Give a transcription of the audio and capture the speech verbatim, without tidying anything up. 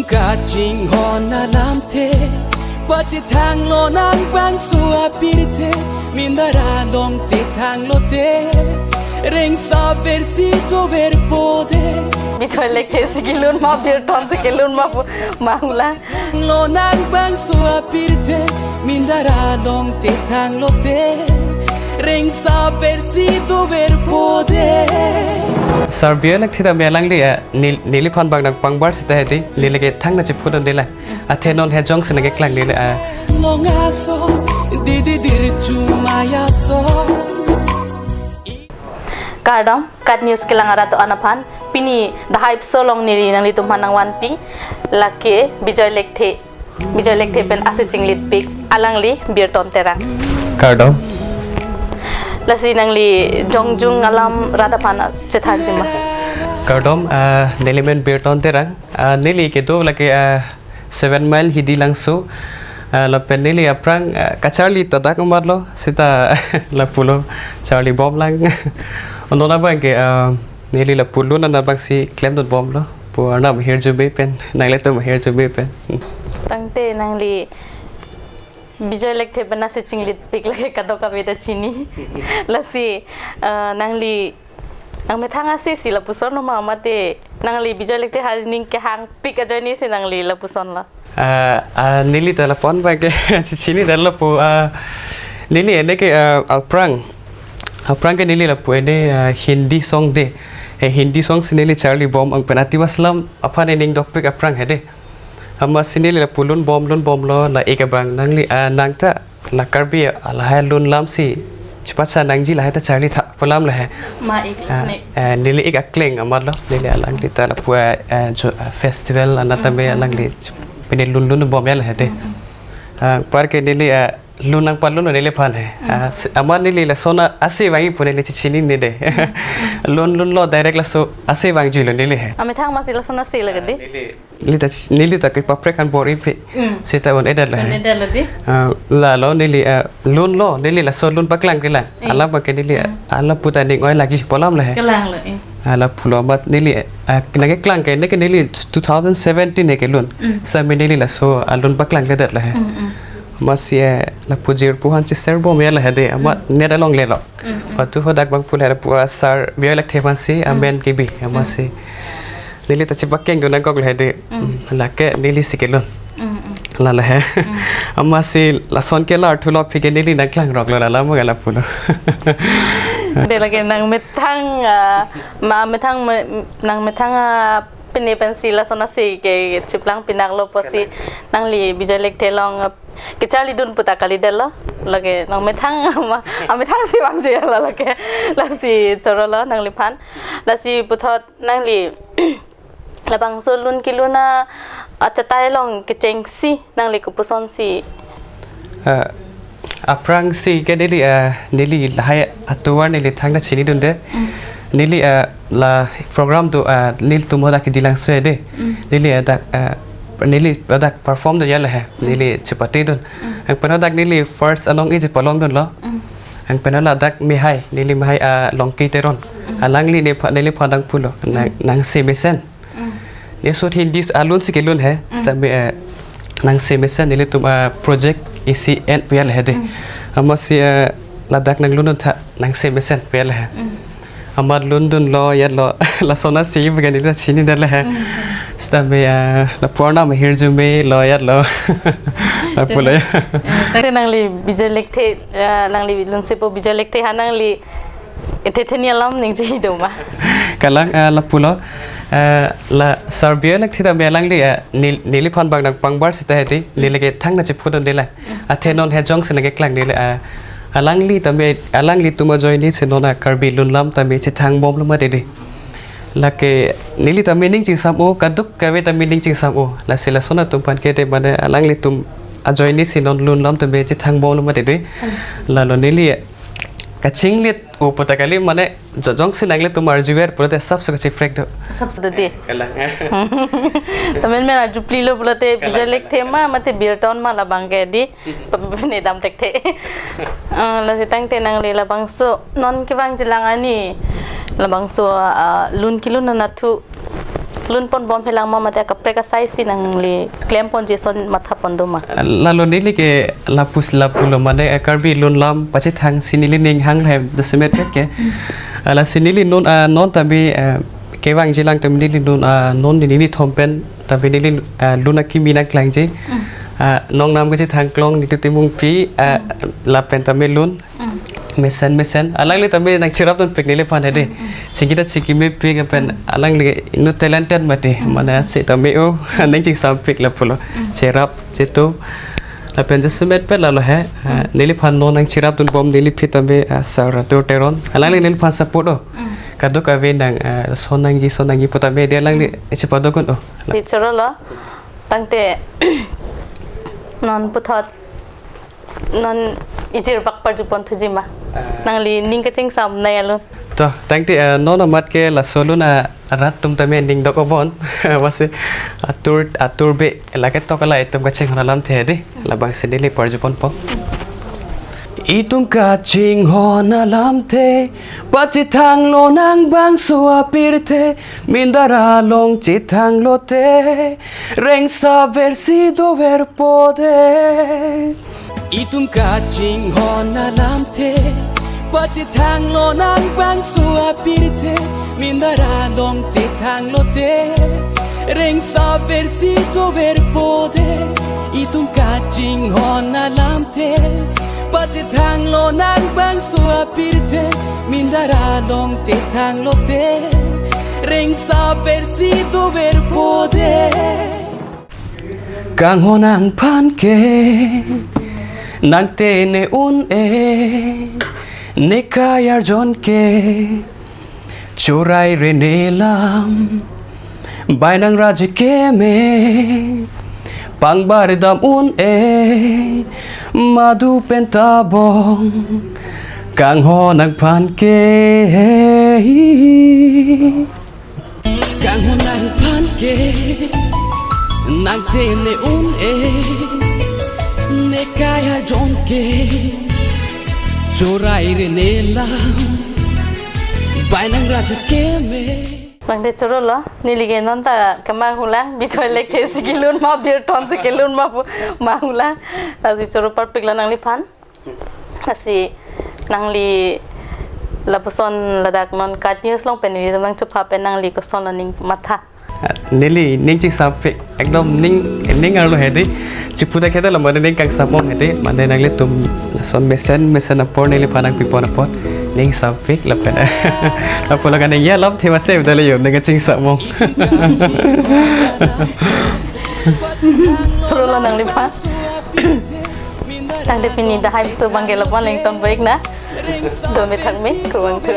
Kachinghon alamthe, pachethang lonang bangso apirthe, Mindara along chethang lote, rengsa versi dover pode. Bijoy Lekthe si kelun ma, Birton si kelun ma pu mangla. Lonang bangso apirthe, Mindara along chethang lote, rengsa versi dover pode. Sarbia Lekthe ta me alangli, eh, nel-, neliphan bang nangpangbar seta hedi, neli ke thangta chepudun dela. Athe non he jongsi nangkeklang neli, ah. Long aso, didi dir chumai aso. Kardom, KAT News kelang arat do-an aphan, pini dahai episode along neli nanglitum aphan nangvanpi, lake Bijoy Lekthe, Bijoy Lekthe pen ase chinglitpik, alangli Birton Terang. Kardom. Lasi nangli jongjung alam rat aphan chethanji ma? Kardom, ah, neli men Birton Terang. Ah, neli kedo lake, ah, Seven Mile Hidi Langso. Ah, lapen neli aphrang, ah, kacharli ta dak amat lo, seta lapulo charli bomlang. Anona abang ke, ah, neli lapu lun anat abangsi klemdun bomlo. Pu Arnam ahirjume pen, nanglitum ahirjume pen. Tangte nangli Bijoy Lekthe pen ase chinglitpik lake kadokave ta chini. Lasi, eh, nangli nangmethang ase si lapuson lo ma mate nangli Bijoy Lekthe hari ning kehangpik ajoine si nangli lapuson lo? Ah, ah, neli ta lapu-an abang ke chechinidetlo pu, ah, neli ene ke, ah, aphrang. Aphrang ke neli lapu ene, ah, Hindi song de. Eh, Hindi song si neli charli bom, ang pen Ativasi alam aphan ening dokpik aphrang hedi. Amatsi neli lapu lun bom, lun bomlo, la-ik abang nangli, ah, nangta la Karbi, ah, lahai lun lam si chepachan nangji lahai ta charlitha pu alam lahai. Ma-ik, ah, ne. Eh, neli-ik akleng amat lo, neli alangli ta lapu, eh, eh, jo, eh, festival anat tame, mm, mm, alangli pine lun lun bom ya lahai de. Mm, mm. Ah, anpar ke neli, eh, lun nangpalun neliphan he. Mm. Ah, si-, amat neli lason ase vangji pu neli chechinine de. Mm. Lun lunlo direct laso ase vangjilo neli he. Amethang masi lason ase lake de? Ah, neli, neli ta ch-, neli ta kepaprek an bor-ipe. Mm. Seta un-edetlo he. Un-edetlo de? Ah, lalo neli, ah, lunlo, neli laso lun paklang kelang. Eh. Alam abang ke neli, mm, ah, lapu ta ning oi lagi pu alam lahai. Kelanglo, eh. Ah, lapulo amat neli, ah, nangkeklang ke, neke neli two thousand seventeen neke lun. Mm. Seta me neli laso, ah, lun paklang ledet lahai. Mm, mm. Amatsi, eh, lapu jirpo aphan che-share bom ya lahai de, amat, mm, net along lelo. Mm, mm. Patu hadak abang pu lahai lapu, ah, Sarbia Lekthe aphansi, mm, amen kebi, mm, amatsi. Neli ta chepakengdun nangkok lahai de. Mm. Mm, lake neli si kelun. Mm, mm. La lahai. Mm. Amatsi lason kelar thulo aphi ke neli nangklangroklo la alam abang lapulo. De lake nangmethang, ah, ma methang me-, nangmethang, ah, pine pensi lason ase ke cheplang pinaklo pusi. Kalang. Nangli Bijoy Lekthe along, ah, kecharlidun pu ta kalidetlo. Lake nangmethang ma, amethang si vangji la lake. Lasi chorolo nangliphan. Lasi puthot nangli labangso lun kelun a, ah, achatai along kechengsi nangli kopuson si? Ah, aphrangsi ke neli, ah, neli lahai atovar neli thangta chinidunde. Mm. Neli, ah, la program do, ah, nelitum hadak Hidi Langso de. Mm. Neli, ah, dak, ah, neli hadak perform do ya lahai. Mm. Neli chepatedun. Mm. Ang pen hadak neli first anong-e chepalongdunlo. Mm. Ang pen ladak mehai, neli mehai, ah, Longki Teron. Mm. Alangli nepha-, neliphan nangpulo, nang, mm, nangse mesen. Mm. Ne sot Hindi alun si kelun he, mm, seta me, eh, nangse mesen nelitum, ah, project isi en pu ya lahai de. Mm. Amatsi, eh, ladak nanglundun tha, nangse mesen pu ya lahai. Mm. Amat lundunlo, yatlo, lason ase pu ke neli ta chinidet lahai. Mm. Seta me, ah, lapu Arnam ahirjume lo, yatlo. Lapulo ya. Eh, tangte nangli Bijoy Lekthe, eh, nangli lunsepo Bijoy Lekthe aphan nangli ethe theni alam ningje do ma? Kalang, eh, lapulo, eh, la Sarbia Lekthe ta me alangli, eh, nel-, neliphan bang nangpangbar seta hedi, mm, neli ke thangta chepudun dela. Mm. Athe non he jongsi nangkeklang neli, eh, alangli tame, alanglitum ajoine si non a Karbi lun lam tame chethang bomlo mati de. Lake neli tame ning chingsam-o, kadokave tame ning chingsam-o. Lasi lason atum aphan ke de mane alanglitum ajoine si non lun lam tame chethang bomlo mati de. Mm. Lalo neli kachinglit-o pu ta kali mane jo-, jongsi nanglitum arjuver pulote sap so kachiprek do. Sap so do de. Kalang. Tamen men arjuplilo pulote, kalang, Bijoy Lekthe, kalang, ma, mate Birton ma labang ke di. Pene dam thekthe. Ah, lasi tangte nangli labangso non kevangjilang arni labangso, ah, lun kelun anatthu Lun pon bom helang ma mate kaprek asai si nangli klem pon jason matha pon do ma? Lalo neli ke lapus lapulo mane, eh, Karbi lun lam pachethang si neli ning hang hem dosemet ke. Lasi neli non, ah, non tame, eh, kevangji lang tame neli non, ah, non neli nithom pen tame neli, ah, lun akimi nangklangji. Ah, nongnam kachethang klong Nitu Timungpi, ah, lapen tame lun. Mesen mesen. Alangli tame nangcherap dunpik neliphan hedi. Chingki ta chingki mepik lapen alangli inut talented mati. Mane si tame o, nangchingsampik lapulo. Cherap, chetu. Lapen jasemet pen lalo he. Ah, neliphan non nangcherap dun bom neli phi tame, ah, sir Atur Teron. Alangli neliphan support o. Kadokave nang, ah, son nangji, son nangji pu tame hedi alangli chepadokun o. Di chorolo. Tangte non puthot non ijir bak parju pon thuji ma? Ah. Nangli ning kachingsam nai alun. To, tangte, eh, non amat ke laso lun arat atum tame ning dok obon. Masi Atur, Atur Bey, lake tok ala itum kachinghon alamthe hedi. Labangsi neli parju ponpo. Itum kachinghon alamthe, pachethang lonang bangso apirthe, Mindar along chethang lote, rengsa versi dover po de. Itum kachinghon alamthe, pachethang lonang bangso apirthe, Mindar along chethang lote, rengsa versi dover po de. Itum kachinghon alamthe, pachethang lonang bangso apirthe, Mindar along chethang lote, rengsa versi dover po de. Kanghon nangphan ke, nangte ne un-e, ne kai arjon ke, chorai rene lam, bai nang raje keme, pangbar dam un-e, madu pen tabong, kanghon nangphan ke. Kanghon nangphan ke, nangte ne un-e, ne kai arjon ke, chorai rene lam, bai nang raje keme. Bang de chorolo, neli ke non ta kemang hula, bichoi leke si kelun ma, birton si kelun ma pu mang hula, lasi choro parpik la nangliphan. Lasi nangli lapuson ladak non KAT News along pen neli nangchepha pen nangli koson lo ning matha? Neli ning chingsampik, ekdom ning, ning arlo hedi. Chipu ta kheta lo mane ning kangsam ong hedi. Mane nanglitum son mesen mesen apor neliphan nangpi pon apot ning sampik lapen. Apot lo kan ning ya lam thema se dale yo ning kachingsam ong. Chorolo nangliphan. Tangte pini dak hai bisu bang ke lapu-an le ingtonpo ik na. Don me thak me, kurvangthu.